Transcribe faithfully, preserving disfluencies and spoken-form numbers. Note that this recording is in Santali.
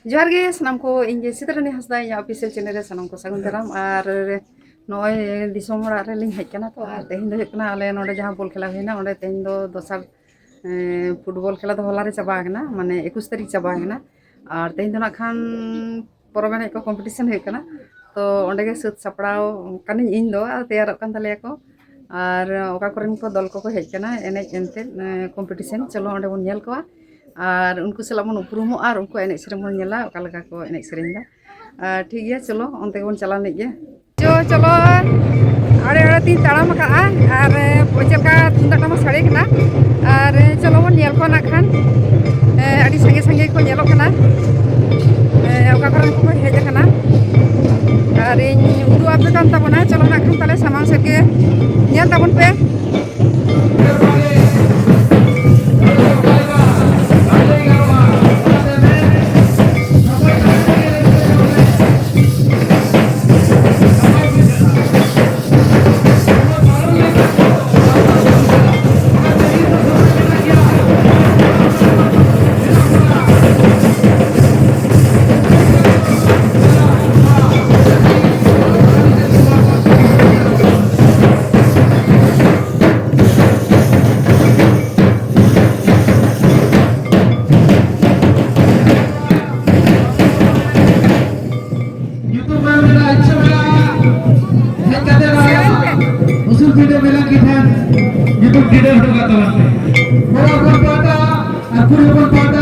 ᱡᱚᱦᱟᱨ ᱜᱮ ᱥᱟᱱᱟᱢ ᱠᱚ, ᱤᱧ ᱜᱮ ᱥᱤᱛᱟᱨᱟᱱᱤ ᱦᱟᱸᱥᱫᱟ, ᱤᱧᱟᱹᱜ ᱚᱯᱷᱤᱥᱤᱭᱟᱞ ᱪᱮᱱᱮᱞ ᱨᱮ ᱥᱟᱱᱟᱢ ᱠᱚ ᱥᱟᱹᱜᱩᱱ ᱫᱟᱨᱟᱢ᱾ ᱟᱨ ᱱᱚᱜᱼᱚᱭ ᱫᱤᱥᱚᱢ ᱚᱲᱟᱜ ᱨᱮᱞᱤᱧ ᱦᱮᱡ ᱠᱟᱱᱟ᱾ ᱛᱚ ᱟᱨ ᱛᱮᱦᱮᱧ ᱫᱚ ᱦᱩᱭᱩᱜ ᱠᱟᱱᱟ, ᱟᱞᱮ ᱱᱚᱰᱮ ᱡᱟᱦᱟᱸ ᱵᱚᱞ ᱠᱷᱮᱞᱟ ᱦᱩᱭᱱᱟ, ᱚᱸᱰᱮ ᱛᱮᱦᱮᱧ ᱫᱚ ᱫᱚᱥᱟᱨ ᱮᱸ, ᱯᱷᱩᱴᱵᱚᱞ ᱠᱷᱮᱞᱟ ᱫᱚ ᱦᱚᱞᱟ ᱨᱮ ᱪᱟᱵᱟ ᱟᱠᱟᱱᱟ, ᱢᱟᱱᱮ ᱮᱠᱩᱥ ᱛᱟᱹᱨᱤᱠᱷ ᱪᱟᱵᱟ ᱟᱠᱟᱱᱟ᱾ ᱟᱨ ᱛᱮᱦᱮᱧ ᱫᱚ ᱱᱟᱜ ᱠᱷᱟᱱ ᱯᱚᱨᱚᱵᱽ ᱮᱱᱮᱡ ᱠᱚ ᱠᱚᱢᱯᱤᱴᱤᱥᱚᱱ ᱦᱩᱭᱩᱜ ᱠᱟᱱᱟ᱾ ᱛᱚ ᱚᱸᱰᱮ ᱜᱮ ᱥᱟᱹᱛ ᱥᱟᱯᱲᱟᱣ ᱠᱟᱹᱱᱟᱹᱧ ᱤᱧ ᱫᱚ, ᱟᱨ ᱛᱮᱭᱟᱨᱚᱜ ᱠᱟᱱ ᱛᱟᱞᱮᱭᱟ ᱠᱚ᱾ ᱟᱨ ᱚᱠᱟ ᱠᱚᱨᱮᱱ ᱠᱚ ᱫᱚᱞ ᱠᱚᱠᱚ ᱦᱮᱡ ᱟᱠᱟᱱᱟ ᱮᱱᱮᱡ ᱮᱱᱛᱮᱫ, ᱮᱸ, ᱠᱚᱢᱯᱤᱴᱤᱥᱚᱱ, ᱪᱚᱞᱚ ᱚᱸᱰᱮ ᱵᱚᱱ ᱧᱮᱞ ᱠᱚᱣᱟ᱾ ᱟᱨ ᱩᱱᱠᱩ ᱥᱟᱞᱟᱜ ᱵᱚᱱ ᱩᱯᱨᱩᱢᱚᱜᱼᱟ ᱟᱨ ᱩᱱᱠᱩ ᱮᱱᱮᱡ ᱥᱮᱨᱮᱧ ᱵᱚᱱ ᱧᱮᱞᱟ, ᱚᱠᱟ ᱞᱮᱠᱟ ᱠᱚ ᱮᱱᱮᱡ ᱥᱮᱨᱮᱧ ᱮᱫᱟ᱾ ᱟᱨ ᱴᱷᱤᱠ ᱜᱮᱭᱟ, ᱪᱚᱞᱚ ᱚᱱᱛᱮ ᱜᱮᱵᱚᱱ ᱪᱟᱞᱟᱣ ᱞᱮᱱ ᱜᱮ᱾ ᱪᱚ, ᱪᱚᱞᱚ, ᱟᱲᱮ ᱟᱲᱮ ᱛᱤᱧ ᱛᱟᱲᱟᱢ ᱟᱠᱟᱫᱼᱟ᱾ ᱟᱨ, ᱮ, ᱪᱮᱫ ᱞᱮᱠᱟ ᱛᱩᱢᱫᱟᱜ ᱴᱟᱢᱟᱠ ᱥᱟᱰᱮ ᱠᱟᱱᱟ᱾ ᱟᱨ, ᱮ, ᱪᱚᱞᱚ ᱵᱚᱱ ᱧᱮᱞ ᱠᱚᱣᱟ ᱱᱟᱜ ᱠᱷᱟᱱ᱾ ᱮ, ᱟᱹᱰᱤ ᱥᱟᱸᱜᱮ ᱥᱟᱸᱜᱮ ᱠᱚ ᱧᱮᱞᱚᱜ ᱠᱟᱱᱟ᱾ ᱮ, ᱚᱠᱟ ᱠᱚᱨᱮᱱ ᱠᱚᱠᱚ ᱦᱮᱡ ᱟᱠᱟᱱᱟ᱾ ᱟᱨ ᱤᱧ ᱩᱫᱩᱜ ᱟᱯᱮ ᱠᱟᱱ ᱛᱟᱵᱚᱱᱟ᱾ ᱪᱚᱞᱚ ᱱᱟᱜ ᱠᱷᱟᱱ ᱛᱟᱦᱞᱮ ᱥᱟᱢᱟᱝ ᱥᱮᱫ ᱜᱮ ᱧᱮᱞ ᱛᱟᱵᱚᱱ ᱯᱮ᱾ ᱧᱩᱛᱩᱢ ᱮᱢ ᱨᱮᱱᱟᱜ ᱤᱪᱪᱷᱟᱹ ᱢᱮᱱᱟᱜᱼᱟ, ᱦᱮᱡ ᱠᱟᱛᱮ ᱱᱚᱣᱟ ᱩᱥᱩᱞ ᱯᱤᱸᱰᱟᱹ ᱵᱮᱞᱟᱝ ᱜᱮ ᱴᱷᱮᱱ ᱧᱩᱛᱩᱢ ᱴᱤᱰᱟᱹ ᱦᱚᱴᱚ ᱠᱟᱜ ᱛᱟᱵᱚᱱ ᱯᱮ᱾ ᱠᱚᱲᱟ ᱦᱚᱯᱚᱱ ᱯᱟᱦᱴᱟ ᱟᱨ ᱠᱩᱲᱤ ᱦᱚᱯᱚᱱ ᱯᱟᱦᱴᱟ